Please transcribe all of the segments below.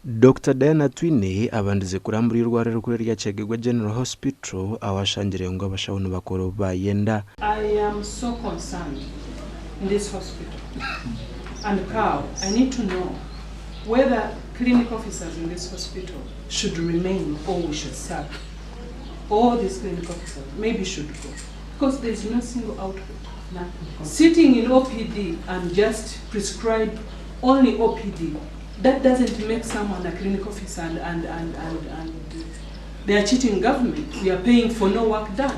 Dokita Diana Atwine abandize kurambura eirwariro rikuru erya Kyegegwa General Hospital ahu ashangire ngu abashaho nibakora obu bayenda. I am so concerned in this hospital and cow I need to know whether clinic officers in this hospital should remain or we should sack all these clinic officers maybe should go because there is no single output sitting in OPD and just prescribe only OPD that doesn't make someone a clinic officer and, and, and, and, and they are cheating government we are paying for no work done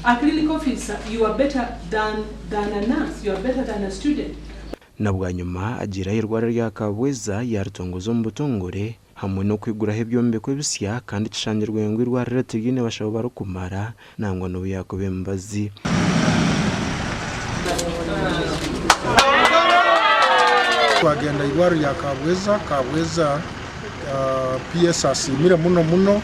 a clinic officer you are better than, than a nurse you are better than a student. Na bwanyima agiire aha irwariro rya Kabweza yaaritongoza omu butongore hamwe n'okwiguraho ebyombeko ebisya kandi kishangirwe ngu eirwariro tiriine bashaho barikumara nangwa n'obu yaakuba emibazi. Twagenda ahairwariro rya Kabweza, Kabweza PS asiimire muno muno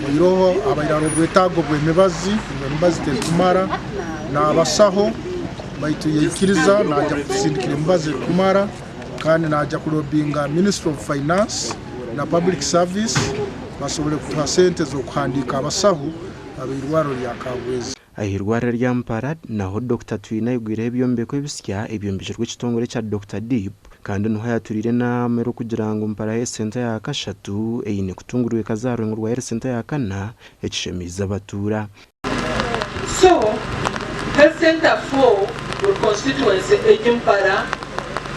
oihireho habaire hariho obwetaago bw'emibazi ngu emibazi terikumara n'abasaho baitu yaikiriza naija kutusindikira emibazi erikumara kandi naija kulobinga Ministry of Finance na Public Service basobole kutuha sente z'okuhandiika abasaho ab'eirwariro rya Kabwezi. Ah'eirwariro rya Mpara naho Dokita Twine aigwireho ebyombeko ebisya ebyombekirwe ekitongore ekya Dokita Deep kandi niho ayaturiire enaama erikugira ngu Mpara Health Centre ya kashatu eine kutungurwa ekaza aha rurengo rwa Health Centre ya kana ekishemeize abatuura. So health center for buri constituency egi Mpara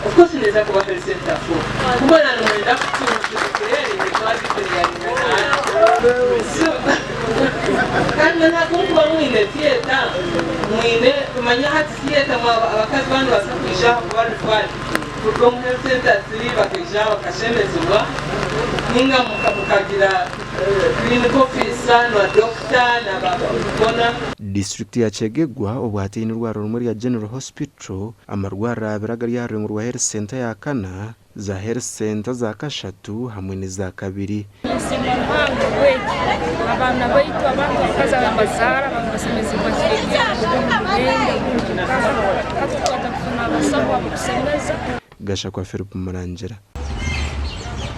of course neeza kuba health center for kumara nimwenda kutuclearinge twagiclearinga naana so kandi mbwenu ahabw'okuba mwine theatre mwine manya hati theatre mwaba abakazi baaba nibabaasa kwija aha kuba referred kuruga omu health center ziri bakaija aha bakashemezibwa ninga mukagira Clinical officer na doctor na ba bona. Disiturikiti ya Kyegegwa obwo hati eine orwariro rumwe rya General Hospital, amarwariro abiri agari aha rurengo rwa Health Centre ya kana, za Health Centre za kashatu hamwe n'eza kabiri. Ninsiima Ruhanga obwegi abaana baitu abantu abakazi ababazaara basemezibwa Gashakwa Philip Murangira.